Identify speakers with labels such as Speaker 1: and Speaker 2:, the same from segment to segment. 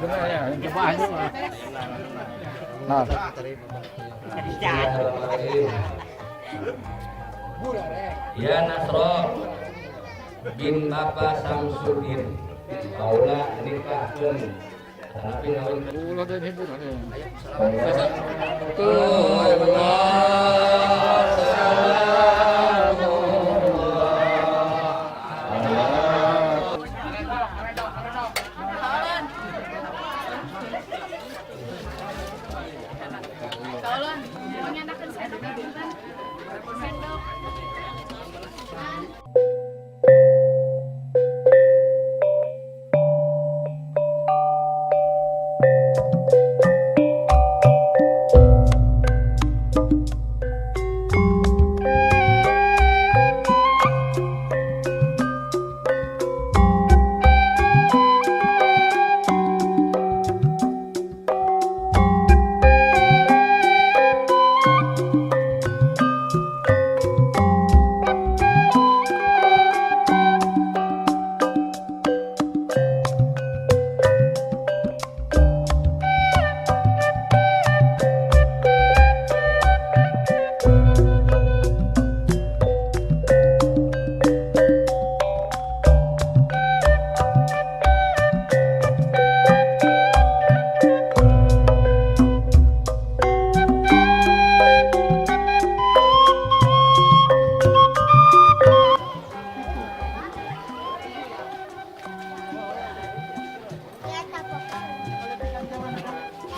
Speaker 1: Bener ya, cobaan mah.
Speaker 2: Nah,
Speaker 3: Ya Nasro bin Bapak Samsudin kaula nikahkeun tapi ngawin.
Speaker 1: Ulah teh hiburan ya.
Speaker 4: Tolong, mau nyanakan sendok punten. Sendok.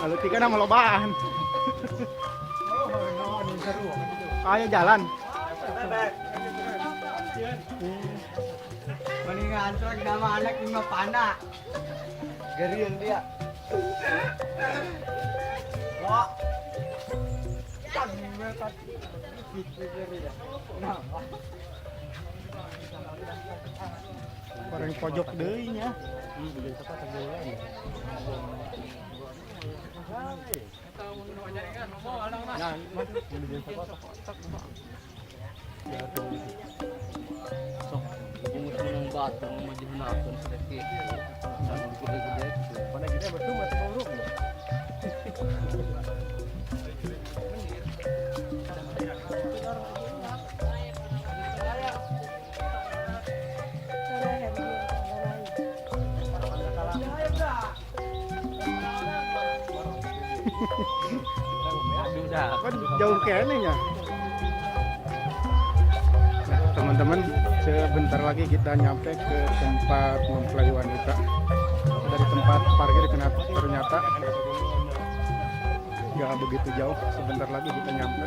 Speaker 2: Lalu tiga nama lobaan. Ayo jalan.
Speaker 5: Mendingan truk nama anak lima panah. Gerian dia. Wah.
Speaker 2: Orang pojok deui nya.
Speaker 6: Sok bungus batu mah dihunakeun sedekih. Gede-gede.
Speaker 2: Pada kita betul masih buruk. Kan jauh kayaknya ya. Nah, teman-teman, sebentar lagi kita nyampe ke tempat mempelai wanita. Dari tempat parkir ternyata nggak begitu jauh. Sebentar lagi kita nyampe.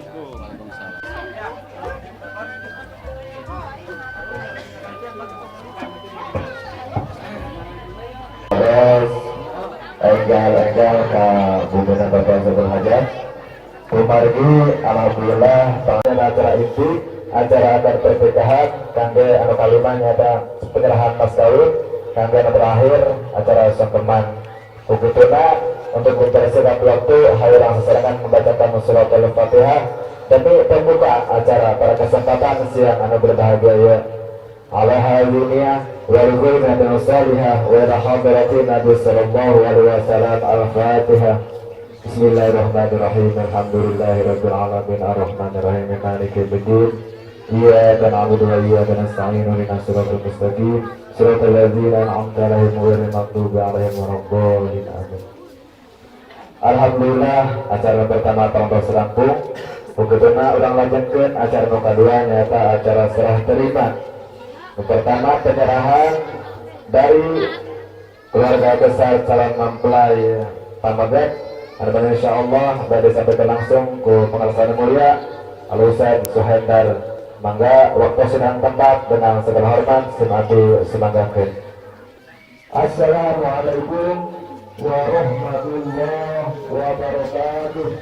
Speaker 6: Waalaikumsalam.
Speaker 7: Terus enggal-enggal ka bumina Bapak Sohibul Hajat. Kumargi alhamdulillah panganan acara inti acara akad pernikahan kangge anu kalima nyata penyerahan mas kawin kangge anu terakhir acara sungkeman. Ukituna untuk mempersingkat waktu hayu langsung silakan membacakan surat Al-Fatihah demi pembuka acara pada kesempatan siang anu berbahagia ya. Ala hadhihi wal ghulmati salihah wa ila hadratin Nabi sallallahu alaihi wasallam. Al-Fatihah. Bismillahirrahmanirrahim. Alhamdulillahirabbil alamin arrahmanirrahim maliki yaumiddin. Iyyaka na'budu wa iyyaka nasta'in ihdinas siratal mustaqim siratal ladzina an'amta 'alaihim ghairil maghdubi 'alaihim waladdallin. Amin. Alhamdulillah acara pertama parantos rampung. Ukituna urang lanjutkeun acara nu kadua nyata acara serah terima. Nu pertama penyerahan dari keluarga besar calon mempelai pameget. Harapan insyaallah badhe sampaikan langsung ku pengarsa mulia Al Ustaz Suhendar. Mangga waktu sedang tempat dengan segala hormat sim abdi sumanggakeun.
Speaker 8: Assalamualaikum warahmatullahi wabarakatuh.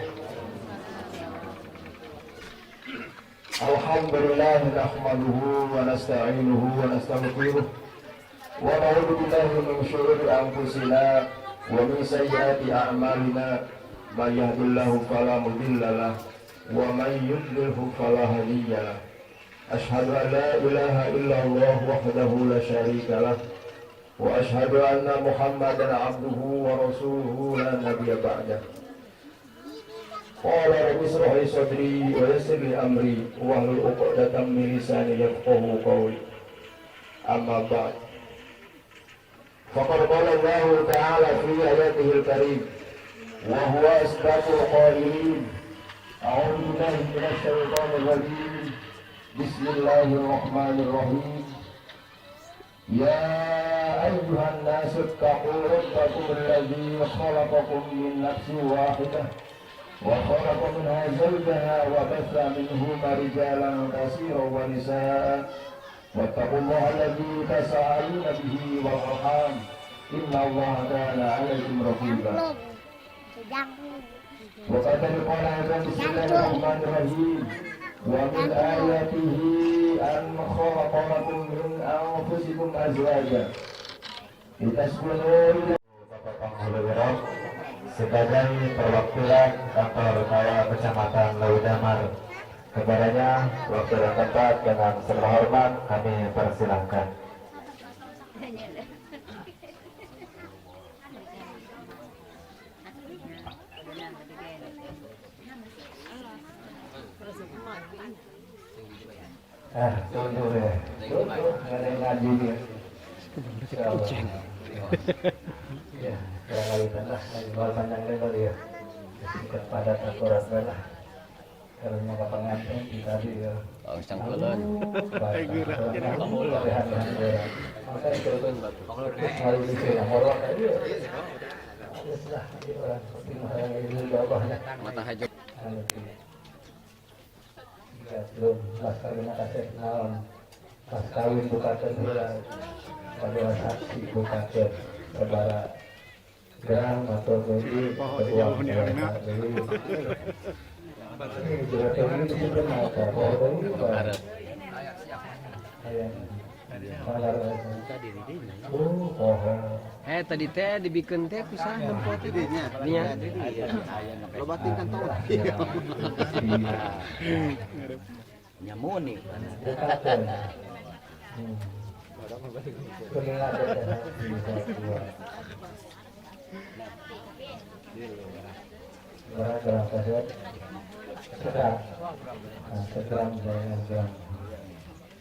Speaker 8: Alhamdulillah nahmaduhu wa nasta'inuhu wa nastaghfiruh wa na'udzu billahi min syururi anfusina wa min sayyiati a'malina may yahdihillahu fala mudhillalah wa may yudlilhu fala hadiyalah. Asyhadu an la ilaha illallah wahdahu la syarikalah wa asyhadu anna Muhammadan abduhu wa rasuluhu la nabiyya ba'dah. Qala rabbi israh li sadri wa yassir li amri wahlul 'uqdatam min lisani yafqahu qawli. Amma ba'd. Faqad qala Allahu ta'ala fi ayatihi al-karim wa huwa asdaqul qailin. A'udzu billahi minasy syaithanir rajim. Bismillahirrahmanirrahim. Ya ayyuhan nasu taqu rabbakum alladzi khalaqakum min nafsin wahidah wa khalaqa minha zawjaha wa batha minhuma rijalan katsiran wa nisaa. Wattaqullaha alladzi tasaaluna bihi wal arham. Innallaha kana 'alaikum raqiba. Wa qad qala bismillahirrahmanirrahim. Wa min ayatihi an khalaqa lakum min anfusikum azwaja litaskunu.
Speaker 7: Bapak Penghulu Wirok sebagai perwakilan kantor Kaya Kecamatan Leuwidamar. Kepadanya waktu dan tempat dengan segala hormat kami persilahkan.
Speaker 8: Tunggu ya. Tunggu, ada yang ngaji dia. Ya, kurang lebih lah, lagi bawa panjang lebar ya. Singkat padat akurat lah. Kalau nggak pengantin tadi ya.
Speaker 3: Oh, cangkulan. Mata hajat.
Speaker 8: Belum mas kawin kaset naon mas kawin bukakeun heula padua saksi bukakeun sabara gram atau mili uang
Speaker 6: Tadi teh dibikin teh kusaha nempo teh nya.
Speaker 5: Lobatin kantong.
Speaker 3: Nyamuni.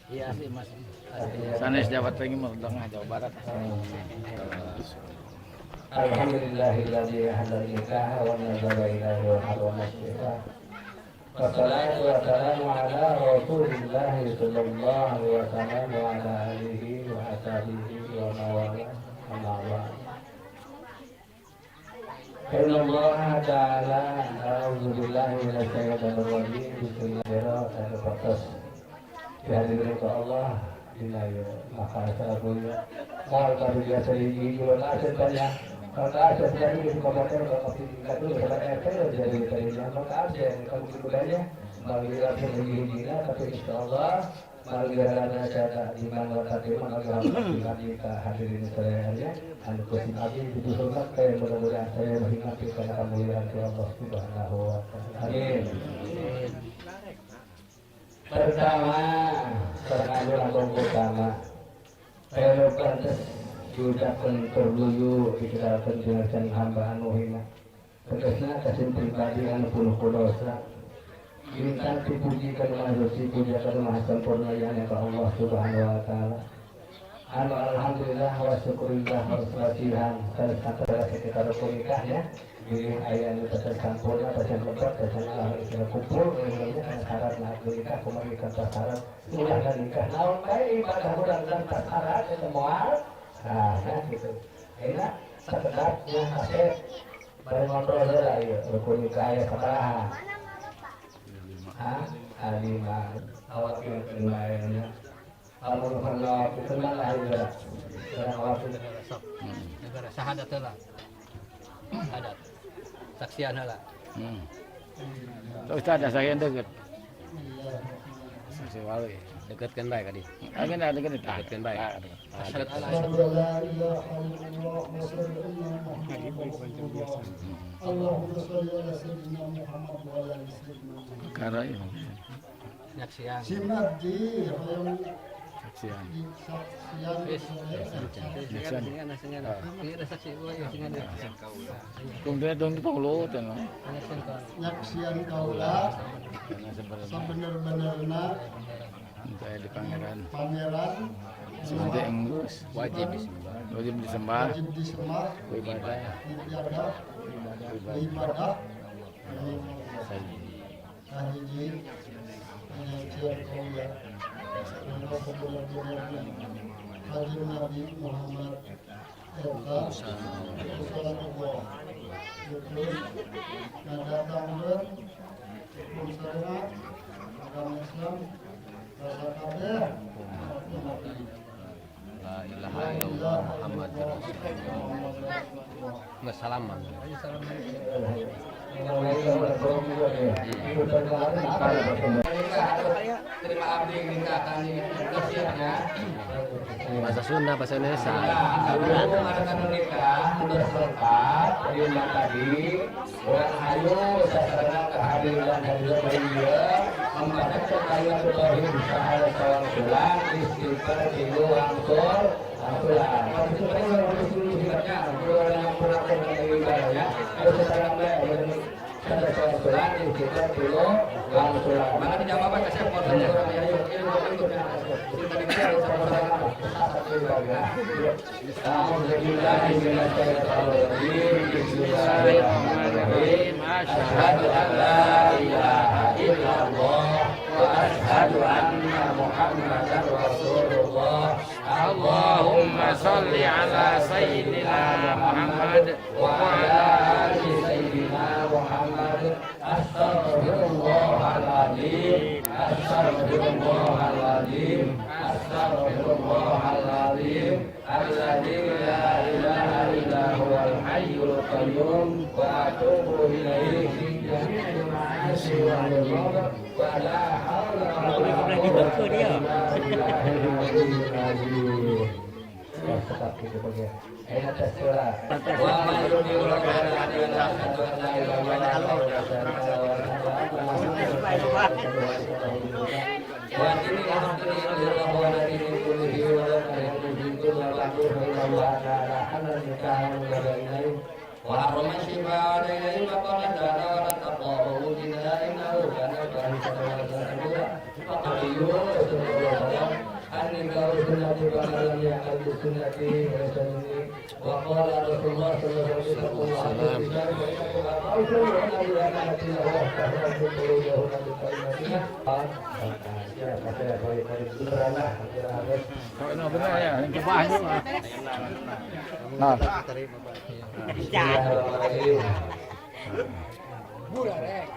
Speaker 1: Iya sih Mas. Sanes Jawa Tengah Tengah Jawa Barat.
Speaker 8: Alhamdulillahilladzi halal nikah wa nazara ilaihi wa harrama nikah. Wassalatu wassalamu ala Rasulillah sallallahu alaihi wasallam wa ala alihi wa ashabihi wa mawala amma ba'd.
Speaker 7: Inna ta'ala a'udzubillahi minasyaitonir rajim. Bismillahirrahmanirrahim. Dihadirin ke Allah dina ieu maka sabunya moal biasa hiji kalau asup banyak kalau asup jadi di motor kalau dulu sama RT jadi tadinya maka asup kalau budaya bagi langsung hiji tapi insyaallah margana cara di mana tadi mana kita hadirin sadayana anu kusim abdi puji hormat kayak mudah-mudahan saya mengingat karena kemuliaan Allah Subhanahu wa taala. Amin. Pertama, pertama langkung pertama. Pero pantes diucapkan terluyu dikirakan jelaskan hamba anu hina. Tegasna kasim pribadi anu penuh dosa. Bintang dipuji kana maha suci puja kana maha sempurna yang ka Allah Subhanahu wa taala. Anu alhamdulillah wa syukurillah wa salatihan sanes sekitar nikah ya. Jadi aya anu tacan sampurna tacan lebat tacan alhamdulillah kumpul namanya syarat nah nikah kumaha nikah syarat ulah nikah naon bae ibadah urang tanpa syarat eta moal. Nah, ya gitu. Ayeuna sakedap nya kasep bari ngobrol heula ieu rukun nikah aya sabaraha? Hah? Lima. Awak yang lainnya. Amun kalau itu mah lahir orang awak
Speaker 6: Negara sok. Negara syahadat lah. Syahadat. Saksian lah.
Speaker 1: Tuh Ustaz, ada saya yang deket. Saksi wali.
Speaker 3: Dekatkan baik tadi.
Speaker 1: Agen ada deket.
Speaker 3: Dekatkan baik.
Speaker 6: Syahadat Allah.
Speaker 1: Perkara ini.
Speaker 6: Nyaksian.
Speaker 1: Saksian.
Speaker 6: Wis.
Speaker 1: Nyaksian.
Speaker 6: Singan singan. Iya saksi gua ya singan.
Speaker 1: Kemudian dong di Paulo ten.
Speaker 6: Nyaksian kaula.
Speaker 9: Nyaksian kaula
Speaker 1: Karena sebenarnya
Speaker 9: sabener-benerna
Speaker 1: saya di pangeran.
Speaker 9: Pangeran.
Speaker 1: Seperti Inggris
Speaker 3: Wajib disembah.
Speaker 1: Wajib disembah.
Speaker 9: Wajib disembah.
Speaker 1: Ibadah.
Speaker 9: Ibadah. Ibadah. Kahiji nyaksian kaula anu sabener-benerna Kanjeng Nabi Muhammad eta utusan Allah terus ngadatangkeun hukum syariat agama Islam rasa kabeh umat Nabi.
Speaker 3: La ilaha illallah Muhammad Rasulullah. Nggak salaman.
Speaker 6: Terima abdi nikah kami ya.
Speaker 3: Bahasa Sunda, bahasa Indonesia.
Speaker 7: Sebelum ada nikah terus lengkap diundang tadi orang hayu sasaran kehadiran hadirin beliau membaca kalimat tauhid usaha seorang bulan istighfar tilu angkur angkulan. Kalau itu kan orang dulu sifatnya orang yang pulang ke negara ya. Harus sekarang ada seorang bulan istighfar tilu angkulan.
Speaker 6: Mana tidak apa-apa kasih orang ya yuk yuk
Speaker 1: Bismillahirrahmanirrahim.
Speaker 7: Asyhadu an la ilaha illallah wa asyhadu anna Muhammadar Rasulullah.
Speaker 1: Allahumma sholli ala sayyidina Muhammad
Speaker 7: wa ala ali sayyidina Muhammad. Astaghfirullahaladzim, astaghfirullahaladzim, astaghfirullahaladzim, alladzi la ilaha illa huwal hayyul qayyum wa atubu ilaihi min jami'il ma'asi wal dhunub wa la haula wa la quwwata illa billahil azim. Tetap gitu bagian. Enak terserah. Wa man yuti'ur
Speaker 6: وحرم الشفاء عليهم فقال تعالى ولا تقربوا الزنا انه كان فاحشة وساء سبيلا. فقال النكاح Sunnati wa man lam ya'mal bi sunnati wa laysa minni. Wa qala Rasulullah sallallahu alaihi wasallam,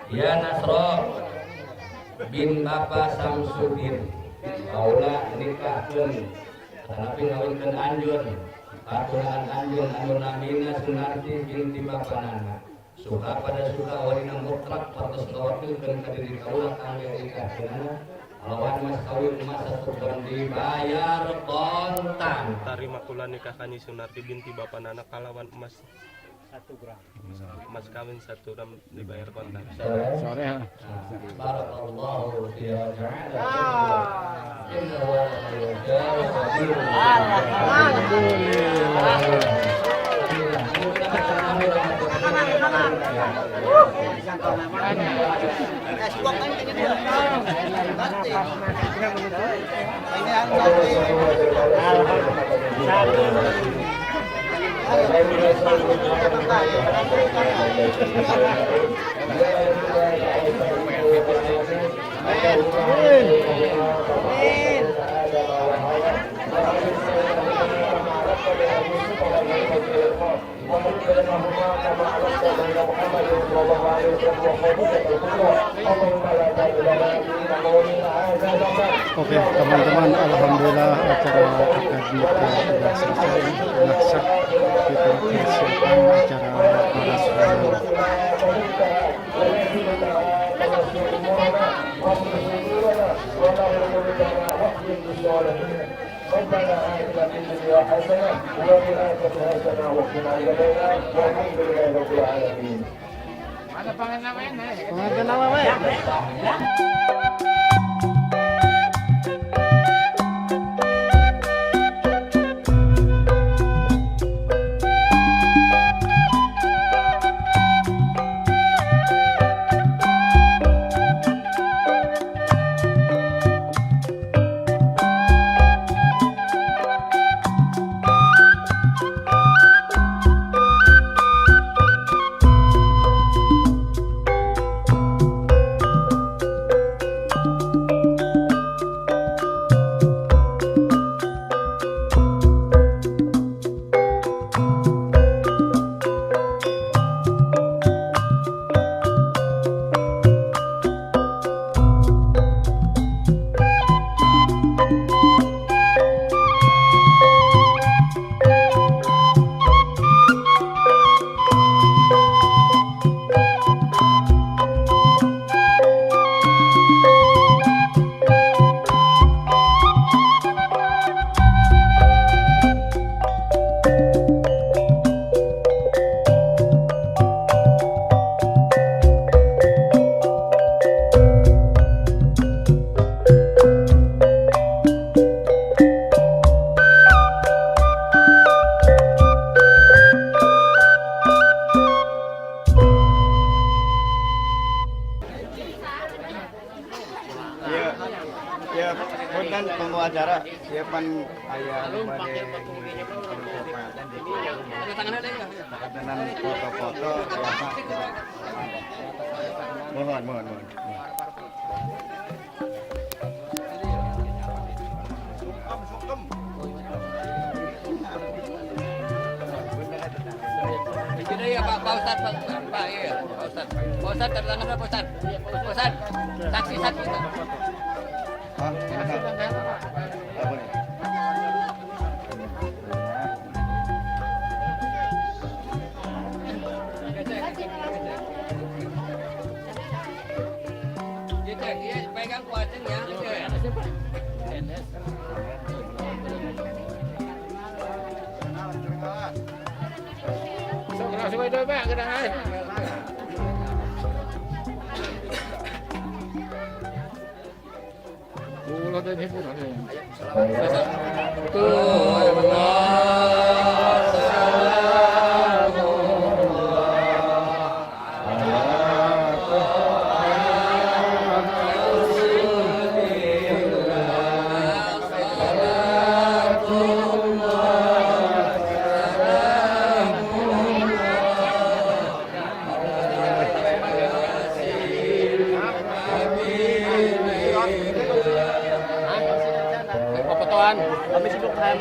Speaker 6: Ya Nasro bin Bapak Samsudin, kaula nikahkeun tapi ngawinkeun anjeun patulaan anjeun anu namina Sunarti binti Bapak Nana. Suka pada suka walina mutlak patos ngawakilkeun ka diri kaula kangge nikahkeunana lawan mas kawin emas 1 gram dibayar kontan.
Speaker 10: Tarima kula nikah kanyi Sunarti binti Bapak Nana kalawan emas 1 gram. Mas kawin 1 gram dibayar kontan.
Speaker 1: Sore.
Speaker 6: Barakallahu fi ta'ala.
Speaker 2: Oke teman-teman, alhamdulillah acara akad nikah sudah selesai, sudah sah. Kita persiapkan acara parasruan.
Speaker 1: Mana pangan namanya?
Speaker 2: Pangan nama,
Speaker 5: Ya, punten pembawa acara, ya pan aya nu bade tenan foto-foto biasa. Mohon, mohon, mohon.
Speaker 6: Ini ya Pak Ustad, Pak iya, Pak Ustad. Pak Ustad, tanda tangan Pak Ustad. Pak Ustad, saksi saksi.
Speaker 5: Hah? Apa nih?
Speaker 6: Iya, pegang kuaceng ya.
Speaker 3: Popotoan. Kami sibuk tayo.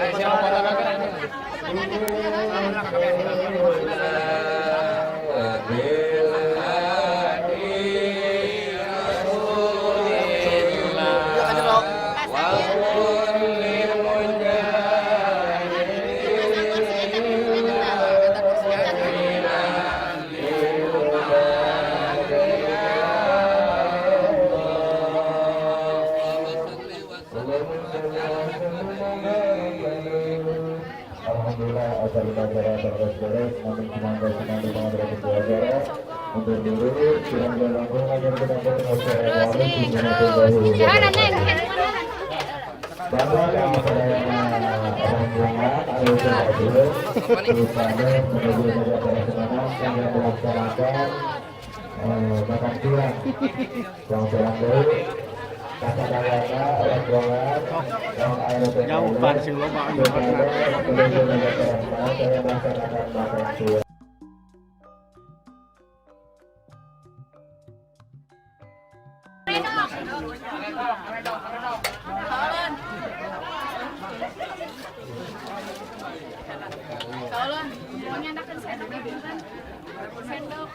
Speaker 7: Alhamdulillah acara beres-beres, namun acara mundur dulu,
Speaker 4: Terus nih, terus. Jangan, Neng.
Speaker 7: Makan siang yang
Speaker 2: Jauh pan sing loba anu
Speaker 4: Tolong, mau nyandakan sendok ya, punten. Sendok.